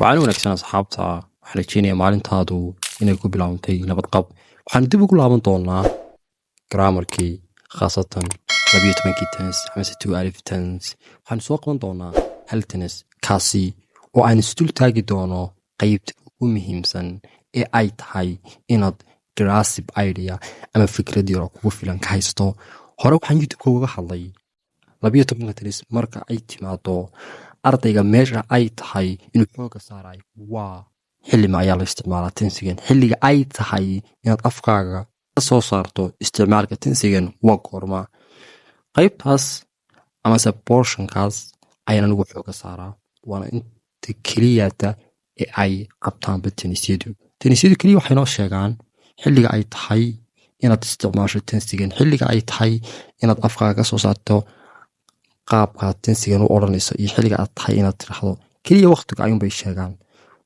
Waxaan wanaagsan, asxaabta. Waxaan rajeynaya maalintaadu inay ku bilaabantay nabadqab. Waxaanu dib ugu laaban doonaa grammarkii, khaasatan 12-kii tense amase 12 tense. Waxaanu soo qaban doonaa hal tense, kaasi oo aan isdul taagi doono qeybta ugu muhiimsan ee ay tahay inaad grasp idea ama fikrad yaro kugu filan ka haysto. Hore waxaan YouTube-ka uga hadlay 12-ka tense. Marka ay timaado ardayga, meesha ay tahay inuu xooga saarayo waa xillima ayaa la isticmaalaa tense-igan, xilliga ay tahay inaad afkaaga ka soo saarto isticmaalka tense-igan waa goorma. Qaybtaas amase portionkaas ayaan anigu xooga saaraa, waana inta keliyata ee ay qabtaanba tense-yadu. Tense-yadu keliya waxay noo sheegaan xilliga ay tahay inaad isticmaasho tense-igan, xilliga ay tahay inaad afkaaga ka soo saarto qaabkaad tense-igan u odhanayso iyo xilliga aad tahay inaad tiraahdo. Keliya waqtiga ayuunbay sheegaan,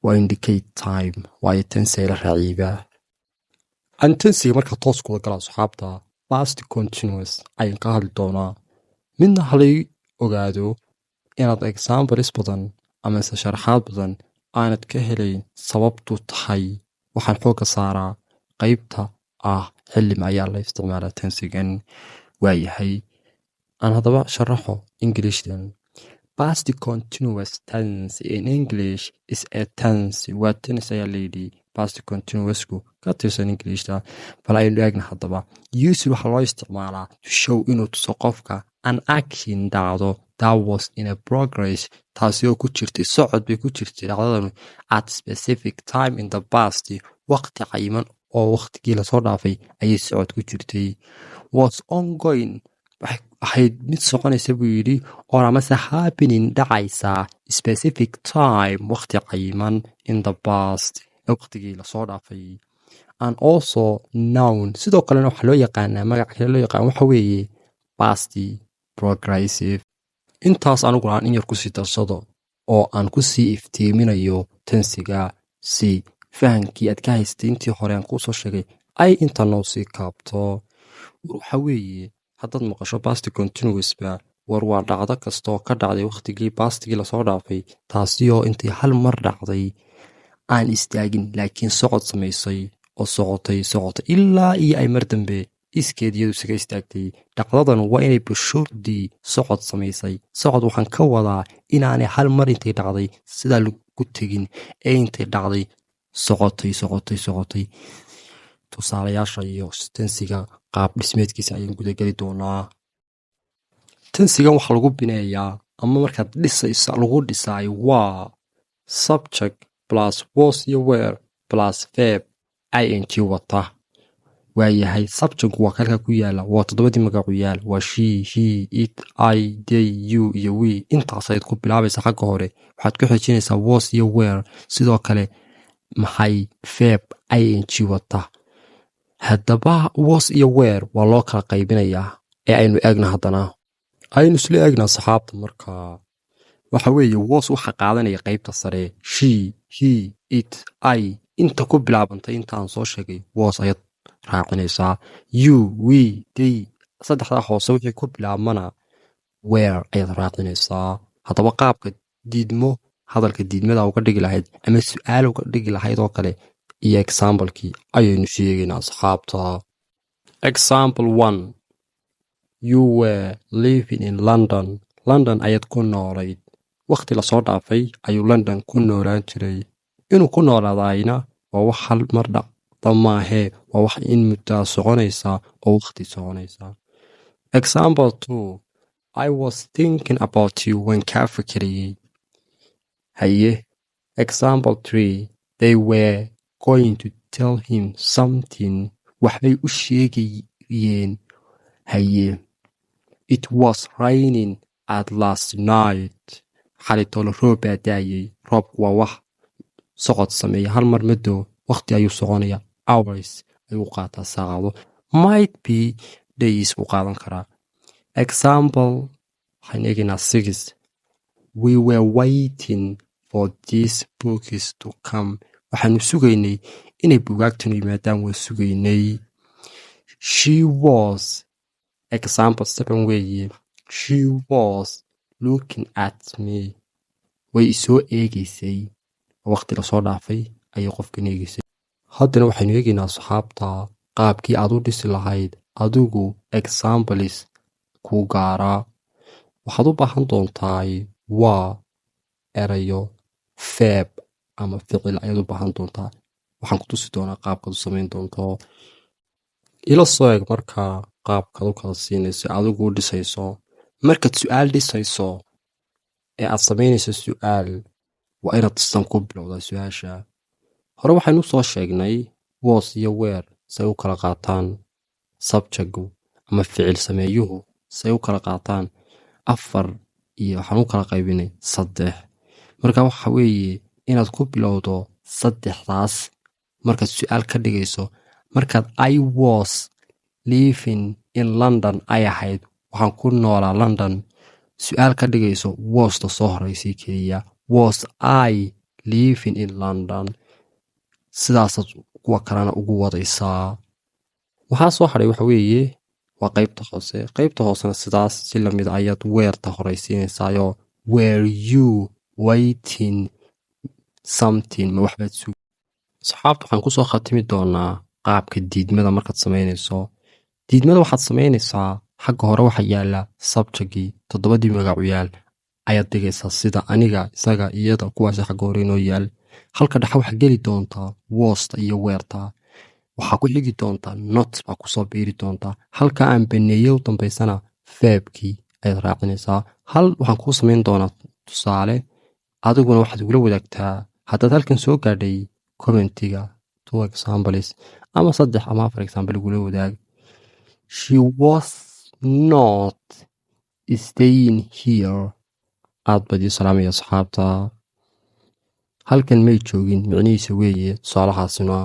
waa indicate time, waayo tense la raaciibaa. Aan tense-iga markaa toos kula gala, asxaabta, past continuous ayaan ka hadli doonaa. Midna halay ogaado inaad examples badan amase sharaxaad badan aanad ka helayn. Sababtu tahay waxaan xoogga saaraa qaybta ah xillima ayaa la isticmaalaa tense-igan. Waayahay, aan haddaba sharaxo Englishdan. Past continuous tense in English is a tense, waa tense ayaa layidhi past continuousku ka tirsan Englishta. Bal aynu eegna haddaba. Used, waxaa loo isticmaalaa, to show, inuu tuso qofka, an action, dhacdo, that was in a progress, taasi oo ku jirtay socod bay ku jirtay dhacdadanu, at specific time in the past, waqti cayiman oo waqtigii lasoo dhaafay ayay socod ku jirtay, was ongoing, waxay ahayd mid soconaysa buu yidhi, or amase happening, dhacaysaa, specific time, waqti cayiman, in the past, waqtigii lasoo dhaafay, and also known, sidoo kalena waxaa loo yaqaanaa, magac kale loo yaqaan waxa weeye past progressive. Intaas aniguna aan in yar kusii darsado oo aan kusii iftiiminayo tense-iga, si fahankii aad ka haystay intii hore aan kuu soo sheegay ay inta noo sii kaabto. Waxa weeye, haddaad maqasho past continuousba, war waa dhacdo kastaoo ka dhacday wakhtigii past-igii lasoo dhaafay, taasi oo intay hal mar dhacday aan istaagin, laakiin socod samaysay oo socotay socotay ilaa iyo ay mar dambe iskeed iyadu isaga istaagtay. Dhacdadan waa inay bashurdii socod samaysay. Socod waxaan ka wadaa inaanay hal mar intay dhacday sidaa lagu tegin, ee intay dhacday socotay, socotay, socotay. Tusaalayaasha iyo tense-iga qaab dhismeedkiisa ayaan gudageli doonaa. Tense-igan waxaa lagu bineeyaa ama markaad dhisaysa lagu dhisaay waa subject plus was iyo were plus verb ing wata. Waayahay, subject waa kalka ku yaala, waa toddobadii magacu yaal, waa she, he, it, I, they, you iyo we. Intaas ayaad ku bilaabaysaa xagga hore. Waxaad ku xejinaysaa was iyo were, sidoo kale maxay, verb ing wata. Haddaba was iyo were waa loo kala qaybinayaa ee aynu eegna haddana, aynu isla eegna, asxaabta. Markaa waxa weeye, was waxa qaadanaya qaybta sare, she, he, it, I, inta ku bilaabantay intaan soo sheegay was ayaad raacinaysaa. You, we, they, saddexdaa hoose wixii ku bilaabmana were ayaad raacinaysaa. Haddaba qaabka diidmo, hadalka diidmada uga dhigi lahayd ama su-aal uga dhigi lahayd oo kale iyo examplekii ayaynu sheegaynaa, asxaabta. Example one: You were living in London. London ayaad ku noolayd. Wakhti lasoo dhaafay ayuu London ku noolaan jiray. Inuu ku noolaadayna waa wax hal mar dhacda maahee, waa wax in muddaa soconaysa oo wakhti soconaysa. Example two: I was thinking about you, waan kaa fikerayey. Haye. Example three: They were going to tell him something, waxbay u sheegayeen. Haye. It was raining at last night, xalitolo roob baa daayey. Roobku waa wax socod sameeya, hal mar mado, wakhti ayuu soconaya, hours ayuu qaataa, saacado, might be days buu qaadan karaa. Example waxaan eegaynaa six: We were waiting for these books to come, waxaanu sugaynay inay buugaagtanu yimaadaan, waan sugaynay. She was, example seven weeye, she was looking at me, way isoo eegaysay. Waqti lasoo dhaafay ayay qofkan eegaysay. Haddana waxaynu eegaynaa, asxaabta, qaabkii aad u dhisi lahayd adigu examples kuu gaaraa. Waxaad u baahan doontaay waa erayo, verb ama ficil ayaad u baahan doontaa. Waxaan ku tusi doonaa qaabkaad u samayn doonto. Ila soo eg markaa qaabkaad u kala siinayso, adigu u dhisayso. Markaad su-aal dhisayso ee aad samaynayso su-aal, waa inaad sidan ku bilowdaa su-aasha. Hore waxaynu soo sheegnay was iyo were say u kala qaataan subjectgu ama ficil sameeyuhu, say u kala qaataan afar iyo waxaan u kala qaybinay saddex. Marka waxa weeye inaad ku bilowdo saddexdaas markaad su-aal ka dhigayso. Markaad "I was living in London" ay ahayd, waxaan ku noolaa London, su-aal ka dhigayso, wasta soo horeysay keliya: "Was I living in London?" Sidaasaad kuwa kalena ugu wadaysaa. Waxaa soo hadhay waxa weeye waa qaybta hoose. Qaybta hoosena sidaas si lamid ayaad wereta horeysiinaysaayo: "Were you waiting something?" Ma waxbaad sug? Asxaabta, waxaan kusoo khatimi doonaa qaabka diidmada. Markaad samaynayso diidmada, waxaad samaynaysaa xagga hore waxa yaala subjectgii, toddobadii magacuyaal ayaad dhigaysaa, sida aniga, isaga, iyada, kuwaas xagga hore inoo yaal. Halka dhexe waxaa geli doontaa wasta iyo wereta. Waxaa ku xigi doontaa not baa kusoo biiri doontaa. Halka aan baneeye u dambaysana verbkii ayaad raacinaysaa. Hal waxaan kuu samayn doonaa tusaale, adiguna waxaad igula wadaagtaa, haddaad halkan soo gaadhay, commentiga two examples ama saddex ama afar example igula wadaag. She was not staying here. Aad baad ii salaamaya, asxaabta. Halkan may joogin micnihiisa weeye tusaalahaasina.